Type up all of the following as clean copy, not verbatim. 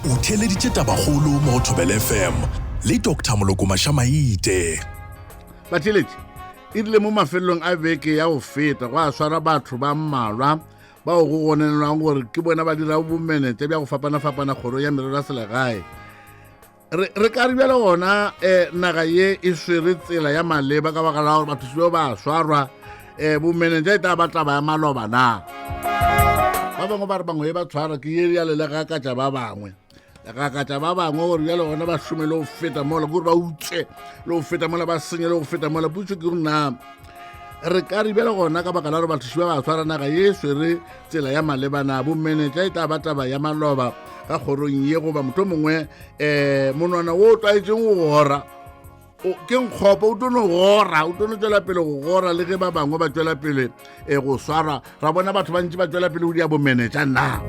O theeleditše tabakgolo mo go Thobela FM le Dr Moloko Mašamaite. Batheeletši, e rile mo mafelelong a beke ya go feta gwa swara batho ba mmalwa bao go gonelwang gore ke bona ba dirago bomenetša bja go fapana-fapana kgoro ya merero ya selegae. Re ka re bjale gona um naga ye e swere tsela ya maleba ka baka la gore batho seo ba swarwa um bomenetša e tla ba taba ya maloba na? Ba bangwe ba re bangwe e ba tshwara ke ye bjale le gakatša ba bangwe, le gakatša ba bangwe gore bjale gona ba šome le go feta mola, ke gore ba utswe le go feta mola, ba senye le go feta mola. Pušo ke gore na re ka re bjale gona ka baka la gore batho ba ba tshwara naga ye e swere tsela ya maleba na bomenetša e tla ba taba ya maloba ka kgorong ye, goba motho mongwe um monwana wo o tlwaetseng go gora ke nkgopo o tlo no gora, o tlo no tswela pele go gora le ge ba bangwe ba tswela pele um go swara. Ra bona batho ba ntši ba tswela pele go dia bomenetša na.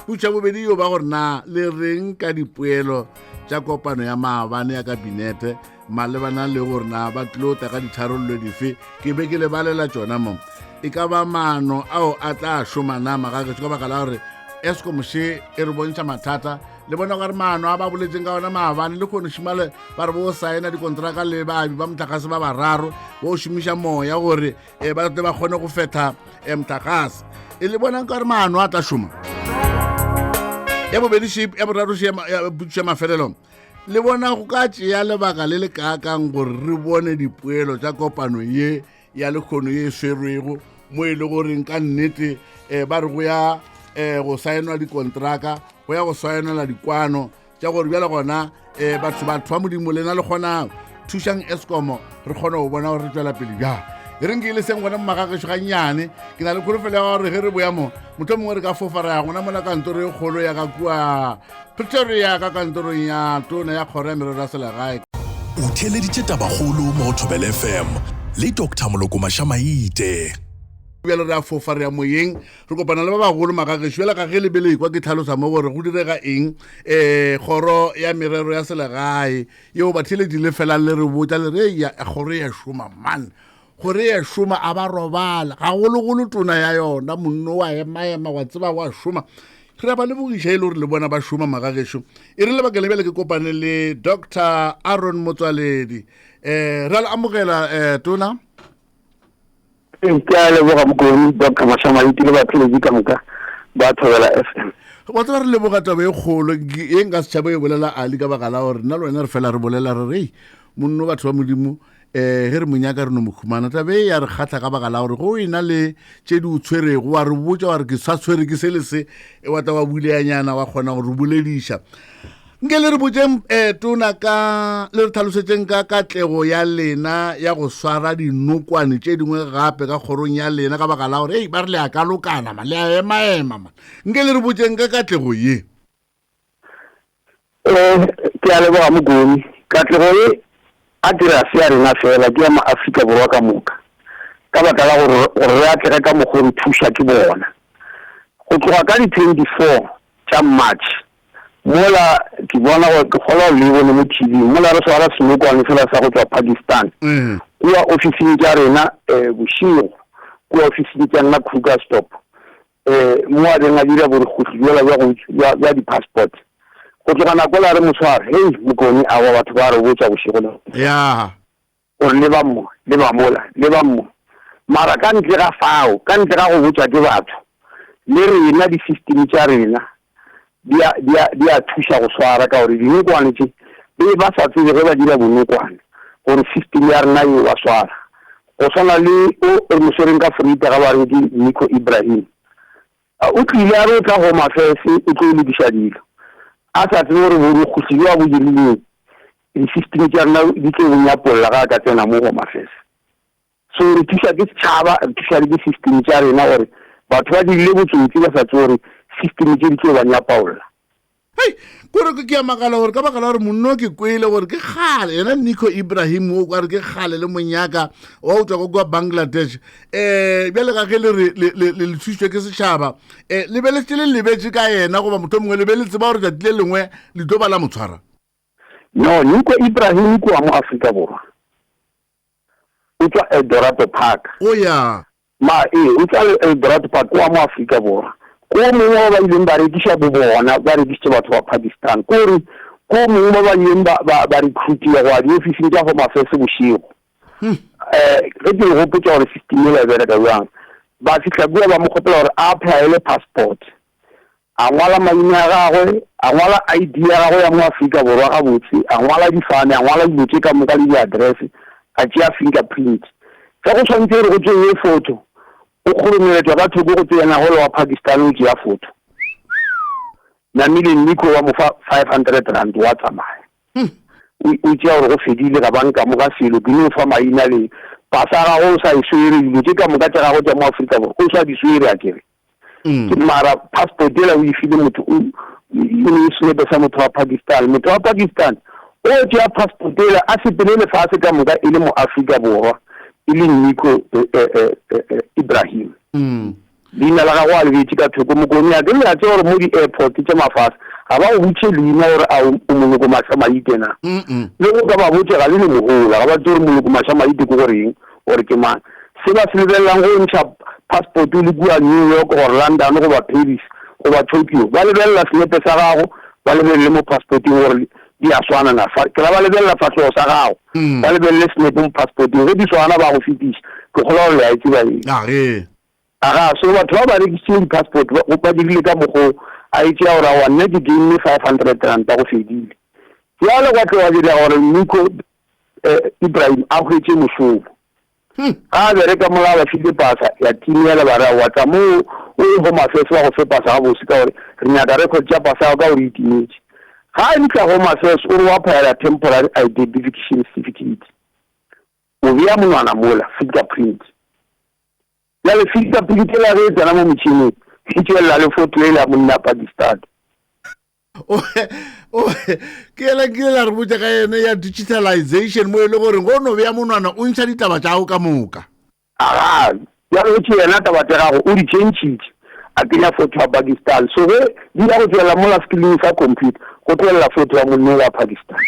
Putša bobedi yo ba gore na le reng ka dipoelo tša kopano ya maabane ya kabinete malebana le gore na ba tlilo tla ka ditharollo dife? Ke be ke lebalela tšona mo e ka ba maano ao a tla šoma na magagešo, ka baka la gore Eskom še e re bontšha mathata. Le bona gore maano a ba boletseng ka ona maabane le kgone šimale ba re bo saena dikontraka le baabi ba motlakase ba bararo bo šomiša moya gore e ba tle ba kgone go fetha e motlakase. E le bonang ka gore maano a tla šoma? Ya bobedi še, ya boraro še, ya potšišo ya mafelelo, le bona go ka tšea lebaka le le kaakang gore re bone dipoelo tša kopano ye ya lekgono ye e swerwego mo e le goreng ka nnete um ba re go ya um go saenwa dikontraka, go ya go saenela dikwano tša gore bjale gona um batho batho ba Modimo lena le kgona thušang Eskom re kgone go bona gore re tswela pele bjang. E reng ke ile seng gona momagagešo gannyane, ke na le kholofelo ya gore ge re boya mo motho mongwe re ka fofa ra ya gona mola kantoro e kgolo ya ka kua Pretoria ka kantorong ya tona ya kgoro ya merero ya selegae. O theeleditše tabakgolo mo go Thobela FM le Doctor Moloko Mašamaite. Bjale re a fofa re ya moyeng, re kopana le ba bagolo magagešo. Bjale ga ge le be le ekwa ke tlhalosa mo gore go direga eng, um kgoro ya merero ya selegae yeo batheeletši le felang le re botša le re ya kgoro ya šoma man, gore ya šoma a ba robala, gagologolo tona ya yona monno wa emaema wa tseba wa šoma. Re a ba lebogiša e le gore le bona ba šoma magagešo. E re lebaka le bjale ke kopane le Dr Aaron Motswaledi. Um re a le amogela um tona. Ee, ke a leboga Mokone, Dr Mašamaite le batheletši ka moka ba Thobela FM. Wa tseba re leboga taba e kgolo ye nka setšhaba e bolela ali ka baka la gore nna le wena re fela re bolela re re monno batho ba Modimo um ge re mo nyaka re no mo khumana. Taba e ya re kgatlha ka baka la gore go e na le tše di o tshwerego wa re botša wa re ke sa tshwere ke se le se, e wa tla wa buleanyana wa kgona go re bolediša. Nke le re botšeng um tona ka le re tlhalosetšeng ka katlego ya lena ya go swara dinokwane tše dingwe gape ka kgorong ya lena ka baka la gore ei ba re le a kalokana ma le a emaema ma. Nke le re botšeng ka katlego ye. Um ke a leboga Mokone. Katlego ye a dira se ya rena fela, ke ya maAfrika Borwa ka moka. Ka baka la gore gore re atlege ka mokgwa re thuša ke bona. Go tloga ka di-24 tša March mola ke bona gore ke kgolwa le bone mo TV mola re swara senokwane sela sa go tšwa Pakistan kua ofising tša rena um bošego kua ofising tša nna Krugersdorp um mo a beng a dira borukguhli bjola bja go bja di-passport. Go tloga nako la re mo swara, hei Mokone, aowa batho ba re botša bošego le ya gore le ba mo, le ba mola, le ba mo. Mara ka ntle ga fao, ka ntle ga go botšwa ke batho, le rena di-system tša rena di a, di a, di a thuša go swara, ka gore dinokwane tše be ba sa tsebe ge ba dira bonokwane gore system ya rena e ba swara. Go swana le o re mo swereng ka Vrydag ba reng ke Nico Ibrahim. O tlile a re o tla Home Affairs o tlo lokiša dilo, a sa tsebe gore borukguhli bjo a bo dirileng di-system tša rena di tlo bo nyapolla ga a ka tsena mo Home Affairs. So re thuša ke setšhaba, re thuša le ke system tša rena gore batho ba dirile botsotsi ba sa tsebe gore system tše di tlo ba nyapaolla. Hei, kore ke a makala gore ka baka la gore monno ke kwele gore ke kgale yena Nico Ibrahim o kware ke kgale le monyaka wa o tswa kwa Bangladesh. Um bjale ga ge le re le le thušitšwe ke setšhaba, um le be le šetše le lebetše ka yena goba motho mongwe le be le tseba gore tšatši le lengwe le tlo ba la mo tshwara? No, Nico Ibrahim ke wa mo Afrika Borwa. O tšwa Eldorado Park. O ya. Ma, ee, o tšwa Eldorado Park, ke wa mo Afrika Borwa. Ko mongwe ba ba ileng ba rekiša bo bona, ba rekišitše batho ba Pakistan. Ko re ko mongwe ba ba ileng ba ba ba recruitiwa go ya diofising tša Home Affairs bošego. Um ge ke le gopotša gore system yela e bereka bjang, ba fihla kua ba mo kgopela gore a applyele passport. A ngwala maina a gagwe, a ngwala ID ya gagwe ya mo Afrika Borwa gabotse, a ngwala difane, a ngwala dilo tše ka moka le di-address, a tšea fingerprint. Ge go swanetše gore go tšeiwe photo, o kgoromeletšwa ka thoko go tseyana gole wa Pakistan o tšea photo. Namile Nico wa mo fa R500 wa tsamaya. O, o tšea gore go fedile, ga ba nkamoga selo, ke no fa maina le pasa ya gagwe o sa e swere, dilo tše ka moka tša gagwe tša mo Afrika Borwa o sa di swere akere. Ke mara passport yela o e file motho o e ne senepe sa motho wa Pakistan. Motho wa Pakistan o tšea passport yela a sepele lefase ka moka e le mo Afrika Borwa e le Nico Ibrahim. Leina la gagwe a le beetše ka thoko. Mokone a ke le a tseba gore mo di-airport tša mafase ga ba go botše leina gore a o Moloko Mašamaite na. Le go ka ba botša ga le ne mohola, ga ba tsebe gore Moloko Mašamaite ke goreng gore ke mang. Se ba se lebelelang go ntšha passport o le kua New York or London goba Paris goba Tokyo, ba lebelela senepe sa gago, ba lebelele mo passporteng gore di a swana na. Fa, ke ra ba lebelela fahlogo sa gago, ba lebelele senepe mo passporteng, ge di swana ba go fetiša. Ke kgolwa gore le a e tseba eo. Age. Aga, so batho ba ba rekisitšeng di-passport ba, ba dirile ka mokgo a e tšea gore aowa nna ke gainne R500 go fedile. Bjale gwa tloga dira gore Nico eh, Ibrahim a hwetše mošomo. Ga a bereka mola a ba file pasa ya timela ba re aowa tla mo o ye Home Affairs ba go fe pasa gabose ka gore re nyaka record tša pasa yago ka gore e timetše. Ga a fihla Home Affairs o re wa phaela temporary identification certificate. O bea monwana mola, fingerprint. Bjale fingerprint yela ge e tsena mo motšhineng e tšwelela le photo yela ya monna Pakistan. Ke yela ke la re botša ka yone ya digitalization mo e le gore go no bea monwana o ntšha ditaba tša gago ka moka. Aga, bjale o tše yena taba tša gago o di changile a kenya photo ya Pakistan so ge di ya go tšwelela mola screening sa computer go tšwelela photo ya monna wa Pakistan.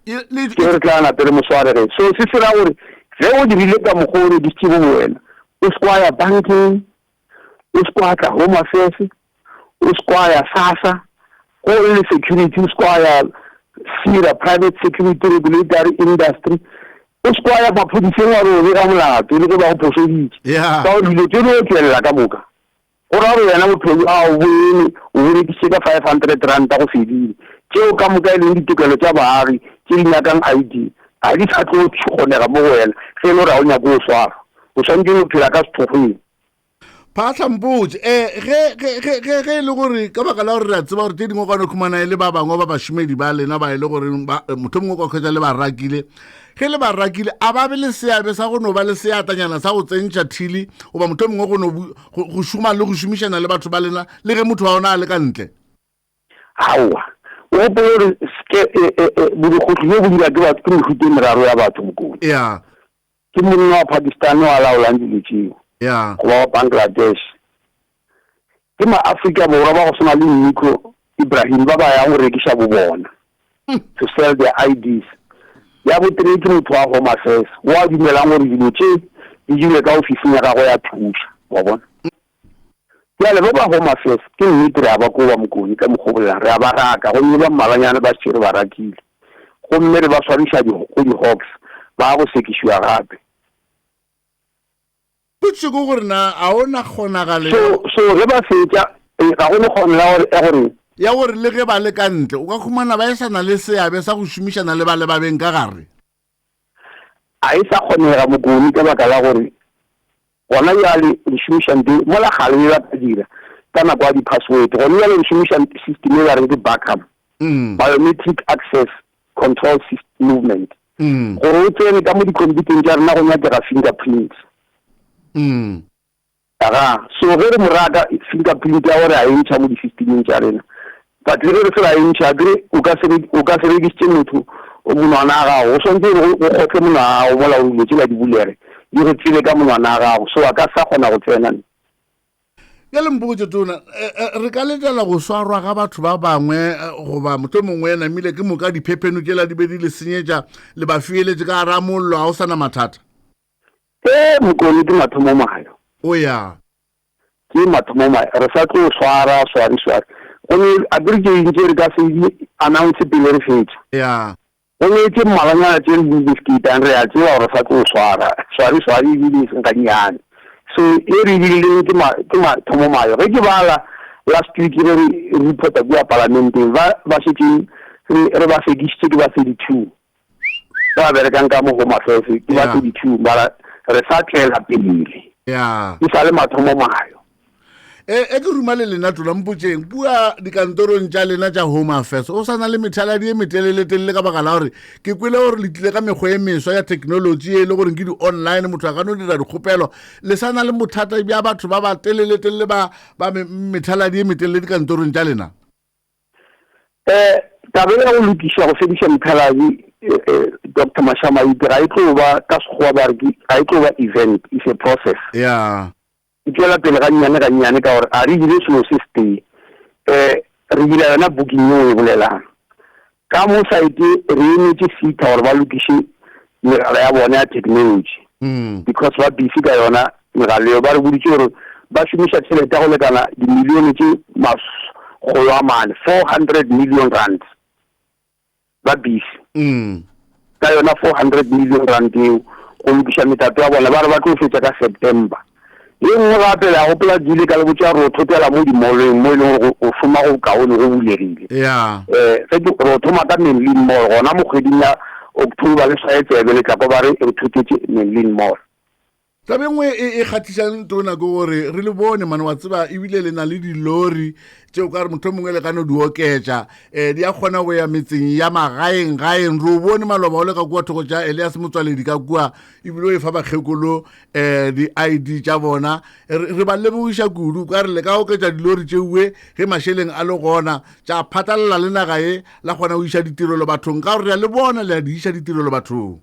Ke re tla nape re mo sware ge. So se se ra gore ge o dirile ka mokgwa o rekisitše bo wena o se kwa ya bankeng, o se kwa tla Home Affairs, o se kwa ya SASSA, go le security, o se kwa ya SIRA, Private Security Regulatory Industry, o se kwa ya maphodiseng wa re o bega molato le ge ba go phošeditše. Yeah. Ka gore dilo tše di o tšwelela ka moka. Go ra gore wena bophelo a o boeme o bo rekišitše ka R500 go fedile. Tšeo ka moka e leng ditokelo tša baagi tše di nyakang ID ga di sa tlo kgonega mo go wena ge e le gore ga o nyake go swarwa. O swanetše go phela ka sethokgweng. Phahla mpotše, eh, ge, ge, ge, ge, ge e le gore ka baka la gore re a tseba gore tše dingwe o ka no khumana e le ba bangwe ba bašomedi ba lena ba e le gore ba, eh, mohlomongwe o ka hwetša le ba rakile. Ge le ba rakile, a ba be le seabe sa go no ba le seatlanyana sa go tsentšha thili goba mohlomongwe go no go, go šoma le go šomišana le batho ba lena le ge motho wa ona a le ka ntle? Aowa. O gopole gore e, e, e, borukguhli bjo bo dira ke batho, ke mehuta e meraro ya batho, Mokone. Ya. Ke monna wa Pakistan o a laolang dilo tšeo. Ya. Goba wa Bangladesh. Ke ma-Afrika Borwa ba go swana le Nico Ibrahim ba ba yang go rekiša bobona, to sell their IDs. Ya botee ke motho wa Home Affairs o a dumelang gore dilo tše di dirwe ka ofising ya gagwe ya thuša. Wa bona? Bjale ba ba Home Affairs ke nnete re a ba koba Mokone ka mokgwa o bolelang, re a ba raka gomme ba mmalwanyana ba šetše re ba rakile gomme re ba swariša go di-Hawks ba go sekišiwa gape. Potšišo ke gore na a o na kgonagalo ya. So, so ge ba fetša, e, ga go ne kgonagalo ya gore, ya gore. Ya gore le ge ba le ka ntle, o ka humana ba e sa na le seabe sa go šomišana le ba le ba beng ka gare? A e sa kgonega, Mokone, ka baka la gore gona bjale re šomiša nto, mola kgale be ba ka dira ka nako ya di-password, gone bjale re šomiša system e ba reng ke BACCM, Biometric Access Control System Movement. Gore o tsene ka mo dikhomputeng tša rena go nyakega fingerprints. Aga, so ge re mo raka fingerprint ya gore a e ntšha mo di-systemeng tša rena, but le ge re se ra e ntšha, akere o ka se o ka se rekišitše motho monwana wa gago, go swanetše gore go kgotle monwana wa gago mola gore dilo tšela di bulege, di go tsebe ka monwana wa gago, so a ka sa kgona go tsena. Bjale mpotše tona, eh, eh, re ka letela go swarwa ga batho ba bangwe eh, goba mohlomongwe mongwe namile ke moka diphepheno tšela di be di le senyetša le ba fieletše ka gara mollo, ga o sa na mathata? Ee, Mokone, ke mathomo mayo. O ya. Ke mathomo ma re sa tlo swara swari swari. Go ne a ke re tše ding tše re ka se di announce pele re fetša. Ya. Go ne tše mmalwanyana tše re di investigatang re a tseba gore re sa tlo swara swari swari ebile e seng gannyane. So e re e dirileng ke ma ke mathomo mayo. Ge ke bala last week ge re reporta kua palamenteng ba ba šetšeng re re ba sekišitše ke ba 32 ba ba berekang ka mo Home Affairs ke ba Yeah. 32 mara re sa tšwela pele. Ya. E sa le mathomo mayo. E, e ke ruma le lena tola mpotšeng kua dikantorong tša lena tša Home Affairs o sa na le methaladi e meteleletelele ka baka la gore ke kwele gore le tlile ka mekgwa e meswa ya technology e le goreng ke di-online motho a ka no dira dikgopelo le sa na le bothata bja batho ba ba teleletelele ba ba methaladi e metelele dikantorong tša lena? Um taba ya go lokiša go fediša methaladi eh, eh, Doctor Mashamaite ga e tlo ba ka sekgowa ba re ga e tlo ba event, is a process. Yeah. E tšwela pele gannyane gannyane ka gore a re dire selo se setee. Um re dira yona booking yeo e bolelang. Ka mo site re emetše SETA gore ba lokiše megala ya bona ya technology because ba busy ka yona megala eo. Ba re boditše gore ba šomiša tšhelete ya go lekana dimilione tše makgolo a mane, 400 million rands. Ba busy ka yona 400 million rand eo go lokiša metato ya bona. Ba re ba tlo fetša ka September. Ye nngwe gape le a gopola ke ile ka le botša gore o thotela mo di-malleng mo e leng gore go šoma go kaone go bulegile. Yeah. Ge ke re o thoma ka Menlyn Mall gona mo kgweding ya October le swaye tsebe le tla kwa ba re re thotetše Menlyn Mall. Taba e nngwe e e kgathišang tona ke gore re le bone mane wa tseba ebile le na le dilori tšeo ka re motho mongwe le ka no di oketša um di a kgona go ya metseng ya magaeng gaeng re o bone maloba o le ka kua thoko tša Elias Motswaledi ka kua ebile o e fa bakgekolo um di-I_D tša bona re ba lebogiša kudu ka re le ka oketša dilori tšeue ge mašeleng a le gona tša phatlalela le naga ye la kgona go iša ditirelo bathong ka gore re a le bona le a di iša ditirelo bathong.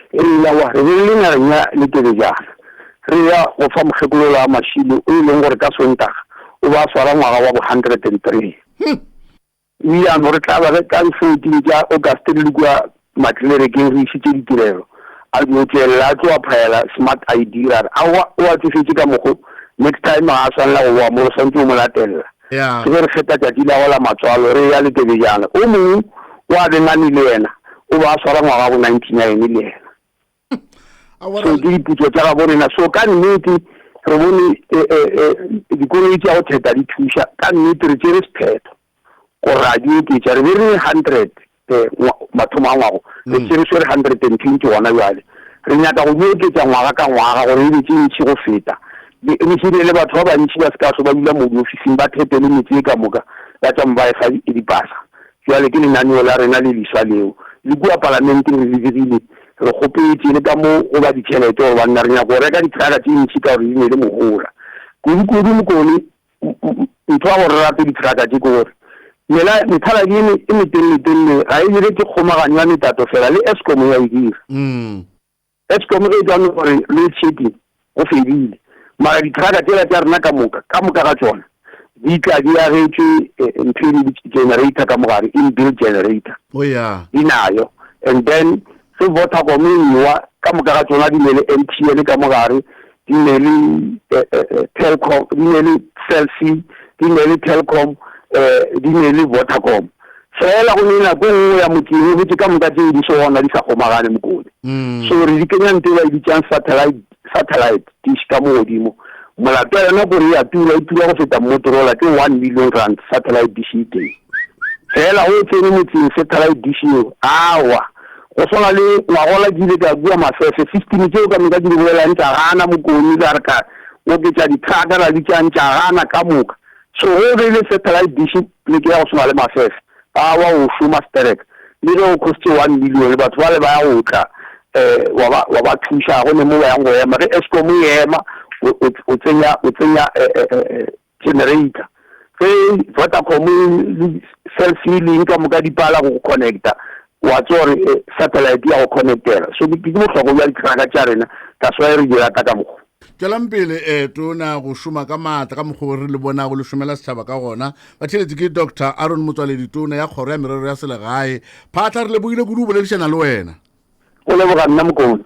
Ee, aowa, re be re le nageng ya Letebejana, re ya go fa mokgekolola wa Mashilo o e leng gore ka Sontaga o ba a swara ngwaga wa bo 103. O ile a no re tlaba ge ka di-fourteen tša August re le kua Matlerekeng re išitše ditirelo, a no tšwelela a tlo applyela smart ID, ra re aowa o a tšofetše ka mokgo, next time ga a swanela go boa mo re swantše go mo latelela. Yeah. Ke ge re kgetha tšatši la go la matswalo re ya Letebejana, o mongwe wa bengane le yena o ba a swara ngwaga wa bo 99 le yena. So ke diputso tša gabo rena. So ka nnete re bone eh, eh, eh, dikoloi tša go theta di thuša. Ka nnete re tšere sephetho gore ra di oketša. Re be re le 100 mathomo a ngwago, re tšere swere 120 gona bjale. Re nyaka go di oketša ngwaga ka ngwaga gore e be tše ntši go feta. Re hire le batho ba bantši ba se ka so ba dula mo diofising ba thete le metse e ka moka ba tšama ba efa dipasa. Bjale ke lenaneo la rena le leswa leo. Le kua palamenteng re le dirile. Re kgopetše le ka mo go ba ditšhelete gore banna re nyaka go reka dithraka tše ntši ka gore di ne le mohola. Kudu-kudu Mokone, ntho ya gore re rate dithraka tše ke gore mela methaladi e e metelele-telele ga e dire ke kgomaganyo ya metato fela, le Eskom ya e dira. Eskom ge e tla no gore load shedding go fedile, mara dithraka tšela tša rena ka moka, ka moka ga tšona di tla di agetšwe ntho e di generator ka mogare, inbuilt generator. Oh yeah. Di nayo. And then ge Vodacom e ewa, ka moka ga tšona di ne le MTN ka mogare, di ne le Telkom, di ne le Cell C, di ne le Telkom, di ne le Vodacom. Fela go ne nako e nngwe ya motseng o hwetše ka moka tšeo di se gona di sa kgomagane mokone. So re di kenya nto e ba e bitsang satellite, satellite dish ka mo godimo. Molato wa yona kore e a tura, e tura go feta Motorola, ke one million rand satellite dish e tee. Fela go tsene motseng satellite dish eo, aowa. Go swana le ngwagola ke ile ka kua Mafefe, system tšeo ka moka ke di bolelang tša gana mokone, ka re ka oketša di-truck ra bitšang tša gana ka moka. So ge o beile satellite dish pleke ya go swana le Mafefe, ba wa o šoma sterek. Le ge o costše one million, batho bale ba ya go tla um wa ba wa ba thuša, go ne mo ba yang go ema. Ge Eskom e ema, o o o tsenya o tsenya generator. Ge Vodacom le Cell C le eng ka moka di pala go connecta, wa tseba gore satellite ya go connectela. So ke bohlokwa bja di-trucka tša rena, that's why re di rata ka mokgwa. Tšwelang pele eh, tona go šoma ka maatla ka mokgwa o re le bonago le šomela setšhaba ka gona. Batheeletši ke Doctor Aaron Motswaledi, tona ya kgoro ya merero ya selegae. Phatla, re lebogile kudu go boledišana le wena. Go leboga nna Mokone.